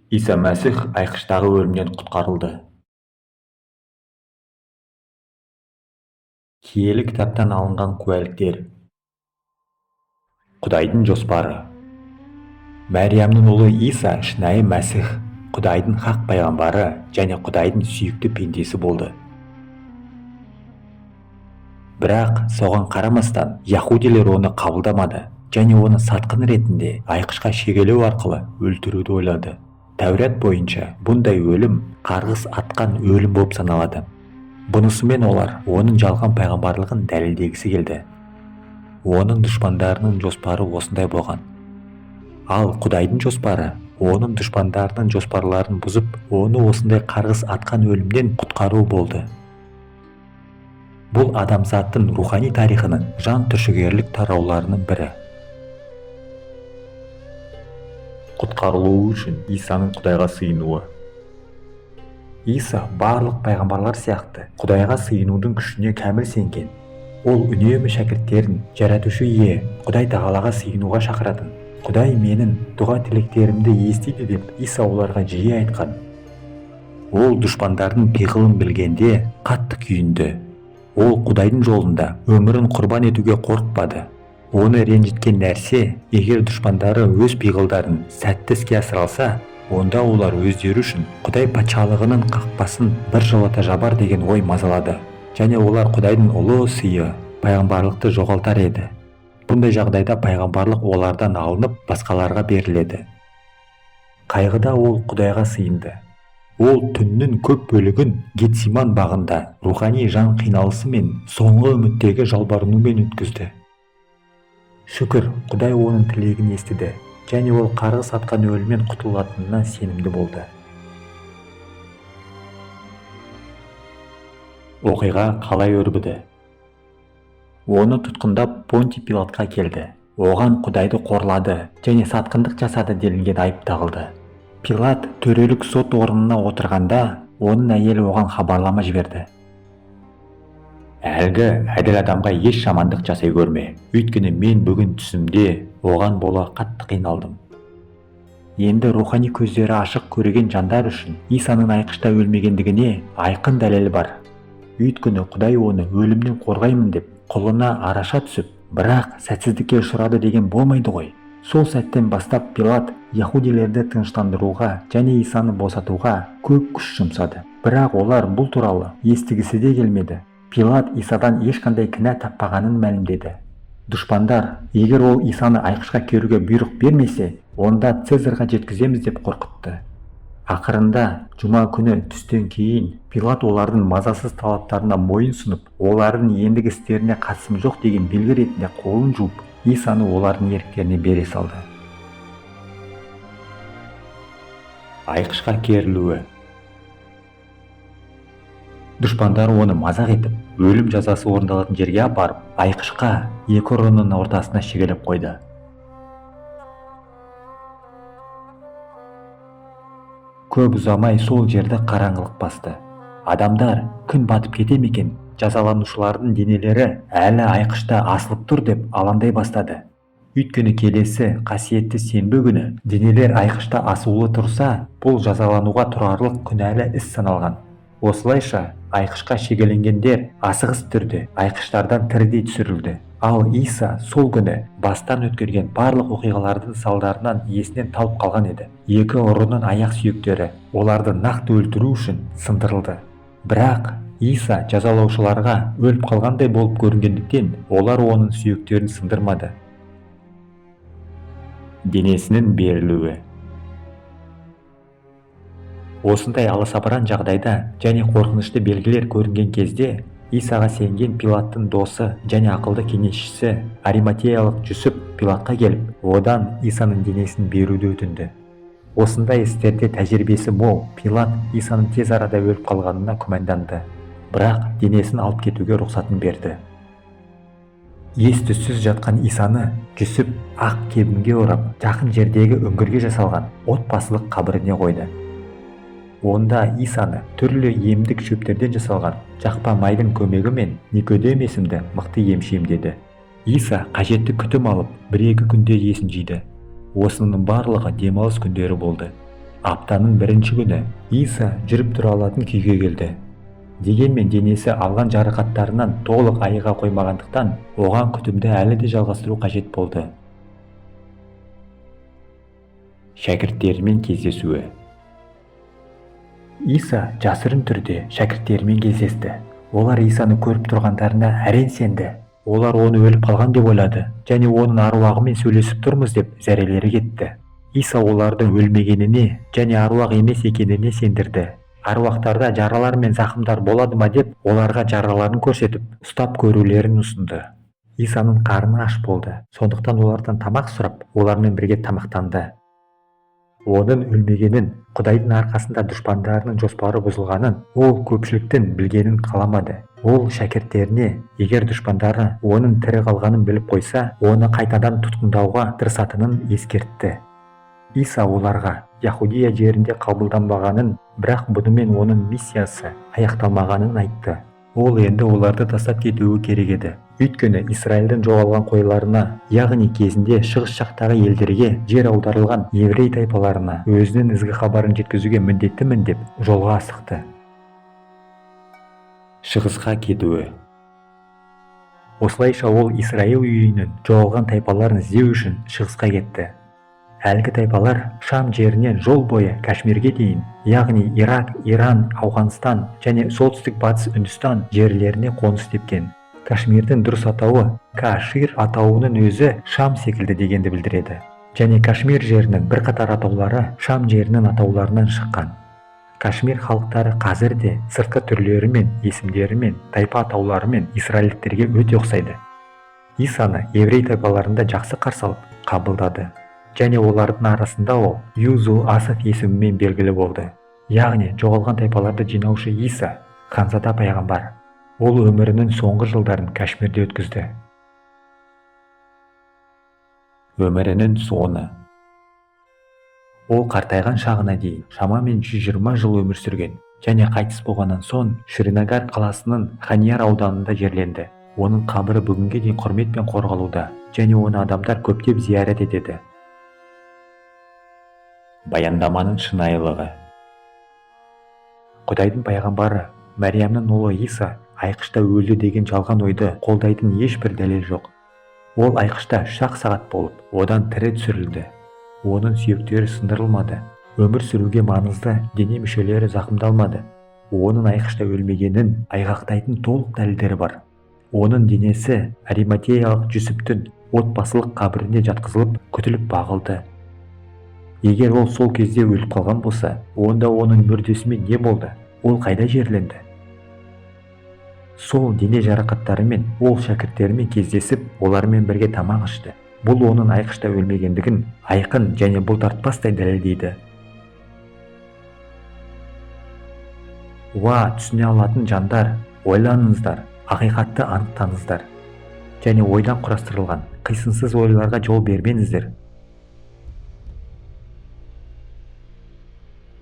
Иса Мәсіх айқыштағы өлімнен құтқарылды. Киелі кітаптан алынған куәліктер. Құдайдың жоспары. Мәриямның ұлы Иса шынайы Мәсіх, Құдайдың хақ пайғамбары және Құдайдың сүйікті пендесі болды. Бірақ соған қарамастан, яхудилер оны қабылдамады және оны сатқын ретінде айқышқа шегелеу арқылы өлтіруді ойлады. Тәурат бойынша бұндай өлім қарғыс атқан өлім болып саналады. Бұнысымен олар оның жалған пайғамбарлығын дәлелдегісі келді. Оның дұшпандарының жоспары осындай болған. Ал Құдайдың жоспары оның дұшпандарының жоспарларын бұзып, оны осындай қарғыс атқан өлімнен құтқару болды. Бұл адамзаттың рухани тарихының жан түршігерлік тарауларының бірі. Құтқарылуы үшін Исаның Құдайға сыйынуы. Иса барлық пайғамбарлар сияқты Құдайға сыйынудың күшіне кәміл сенген. Ол үнемі шәкірттерін Жаратушы ие Құдай Тағалаға сыйынуға шақыратын. Құдай менің дұға тілектерімді естиді деп Иса оларға жиі айтқан. Ол дұшпандардың пиғылын білгенде қатты күйінді. Ол Құдайдың жолында өмірін құрбан етуге қорықпады. Оны ренжіткен нәрсе, егер дұшпандары өз пиғылдарын сәтті іске асыра алса, онда олар өздері үшін Құдай патшалығының қақпасын біржолата жабар деген ой мазалады. Және олар Құдайдың ұлы сыйы пайғамбарлықты жоғалтар еді. Бұндай жағдайда пайғамбарлық олардан алынып, басқаларға беріледі. Қайғыда ол Құдайға сыйынды. Ол түннің көп бөлігін Гетсиман бағында рухани жан қиналысы мен соңғы үміттегі жалбарынумен өткізді. Шүкір, Құдай оның тілегін естіді және ол қарғыс атқан өлімнен құтылатынына сенімді болды. Оқиға қалай өрбіді? Оны тұтқындап Понтий Пилатқа келді. Оған Құдайды қорлады және сатқындық жасады делінген айып тағылды. Пилат төрелік сот орнына отырғанда, оның әйелі оған хабарлама жіберді. Әлгі әділ адамға еш жамандық жасай көрме, өйткені мен бүгін түсімде оған бола қатты қиналдым. Енді рухани көздері ашық көреген жандар үшін Исаның айқышта өлмегендігіне айқын дәлел бар. Өйткені Құдай оны өлімнен қорғаймын деп құлына араша түсіп, бірақ сәтсіздікке ұшырады деген болмайды ғой. Сол сәттен бастап Пилат яхудилерді тыныштандыруға және Исаны босатуға көп күш жұмсады. Бірақ олар бұл туралы естігісі де келмеді. Пилат Исадан ешқандай кінә таппағанын мәлімдеді. Дұшпандар, егер ол Исаны айқышқа керуге бұйрық бермесе, онда Цезарға жеткіземіз деп қорқытты. Ақырында жұма күні түстен кейін Пилат олардың мазасыз талаптарына мойын сұнып, олардың ендігі істеріне қатысым жоқ деген белгі ретінде қолын жуып, Исаны олардың еріктеріне бере салды. Айқышқа керілуі. Дұшпандар оны мазақ етіп, өлім жазасы орындалатын жерге апарып, айқышқа екі ұрының ортасына шегелеп қойды. Көп ұзамай сол жерді қараңғылық басты. Адамдар күн батып кете ме екен, жазаланушылардың денелері әлі айқышта асылып тұр деп алаңдай бастады. Өйткені келесі қасиетті сенбі күні денелер айқышта асулы тұрса, бұл жазалануға тұрарлық күнәлі іс саналған. Осылайша айқышқа шегеленгендер асығыс түрде айқыштардан тірідей түсірілді. Ал Иса сол күні бастан өткерген барлық оқиғалардың салдарынан есінен талып қалған еді. Екі ұрының аяқ сүйектері оларды нақты өлтіру үшін сындырылды. Бірақ Иса жазалаушыларға өліп қалғандай болып көрінгендіктен, олар оның сүйектерін сындырмады. Денесінің берілуі. Осындай аласапыран жағдайда және қорқынышты белгілер көрінген кезде Исаға сенген Пилаттың досы және ақылды кеңесшісі Ариматеялық Жүсіп Пилатқа келіп, одан Исаның денесін беруді өтінді. Осындай істерде тәжірибесі мол Пилат Исаның тез арада өліп қалғанына күмәнданды, бірақ денесін алып кетуге рұқсатын берді. Ес-түссіз жатқан Исаны Жүсіп ақ кебінге орап, жақын жердегі үңгірге жасалған отбасылық қабіріне қойды. Онда Исаны түрлі емдік шөптерден жасалған жақпа майдың көмегімен Никодем есімді мықты емші емдеді. Иса қажетті күтім алып, бір-екі күнде есін жиды. Осының барлығы демалыс күндері болды. Аптаның бірінші күні Иса жүріп тұра алатын күйге келді. Дегенмен денесі алған жарақаттарынан толық айыға қоймағандықтан, оған күтімді әлі де жалғастыру қажет болды. Шәкірттерімен кездесуі. Иса жасырын түрде шәкірттерімен кездесті. Олар Исаны көріп тұрғандарына әрең сенді. Олар оны өліп қалған деп ойлады және оның аруағымен сөйлесіп тұрмыз деп зәрелері кетті. Иса оларды өлмегеніне және аруақ емес екеніне сендірді. Аруақтарда жаралар мен зақымдар болады ма деп оларға жараларын көрсетіп, ұстап көрулерін ұсынды. Исаның қарны аш болды, сондықтан олардан тамақ сұрап, олармен бірге тамақтанды. Оның өлмегенін, Құдайдың арқасында дұшпандарының жоспары бұзылғанын ол көпшіліктің білгенін қаламады. Ол шәкірттеріне егер дұшпандары оның тірі қалғанын біліп қойса, оны қайтадан тұтқындауға тырысатынын ескертті. Иса оларға Яһудия жерінде қабылданбағанын, бірақ бұнымен оның миссиясы аяқталмағанын айтты. Ол енді оларды тастап кетуі керек еді. Өйткені Израильдің жоғалған қойларына, яғни кезінде шығыс жақтағы елдерге жер аударылған еврей тайпаларына өзінің ізгі хабарын жеткізуге міндеттімін деп жолға асықты. Шығысқа кетуі. Осылайша ол Израиль үйінің жоғалған тайпаларын іздеу үшін шығысқа кетті. Әлгі тайпалар Шам жерінен жол бойы Кашмирге дейін, яғни Ирак, Иран, Ауғанстан және солтүстік батыс Үндістан жерлеріне қоныс тепкен. Кашмирдің дұрыс атауы Кашир атауының өзі Шам секілді дегенді білдіреді. Және Кашмир жерінің бірқатар атаулары Шам жерінің атауларынан шыққан. Кашмир халықтары қазір де сыртқы түрлерімен, есімдерімен, тайпа атауларымен израильдіктерге өте ұқсайды. Исаны еврей тайпаларында жақсы қарсы алып, қабылдады. Және олардың арасында ол Юзу Асаф есімімен белгілі болды. Яғни жоғалған тайпаларды жинаушы Иса, ханзада пайғамбар. Ол өмірінің соңғы жылдарын Кашмирде өткізді. Өмірінің соңы. Ол қартайған шағына дейін шамамен 120 жыл өмір сүрген және қайтыс болғаннан соң Шринагар қаласының Ханьяр ауданында жерленді. Оның қабірі бүгінге дейін құрметпен қорғалуда және оны адамдар көптеп зиярат етеді. Баяндаманың шынайылығы. Құдайдың пайғамбары Мәриямның ұлы Иса айқышта өлді деген жалған ойды қолдайтын ешбір дәлел жоқ. Ол айқышта 3-ақ сағат болып, одан тірі түсірілді. Оның сүйектері сындырылмады. Өмір сүруге маңызды дене мүшелері зақымдалмады. Оның айқышта өлмегенін айғақтайтын толық дәлелдер бар. Оның денесі Ариматеялық Жүсіптің отбасылық қабіріне жатқызылып, күтіліп бағылды. Егер ол сол кезде өліп қалған болса, онда оның мүрдесімен не болды? Ол қайда жерленді? Сол дене жарақаттарымен ол шәкірттерімен кездесіп, олармен бірге тамақ ішті. Бұл оның айқышта өлмегендігін айқын және бұлтартпастай дәлелдейді. Уа, түсіне алатын жандар, ойланыңыздар, ақиқатты анықтаңыздар. Және ойдан құрастырылған қисынсыз ойларға жол бермеңіздер.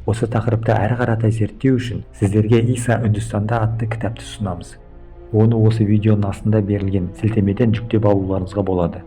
Осы тақырыпты әрі қарата зерттеу үшін сіздерге Иса Үндістанда атты кітапты ұсынамыз. Оны осы видеоның астында берілген сілтемеден жүктеп алуларыңызға болады.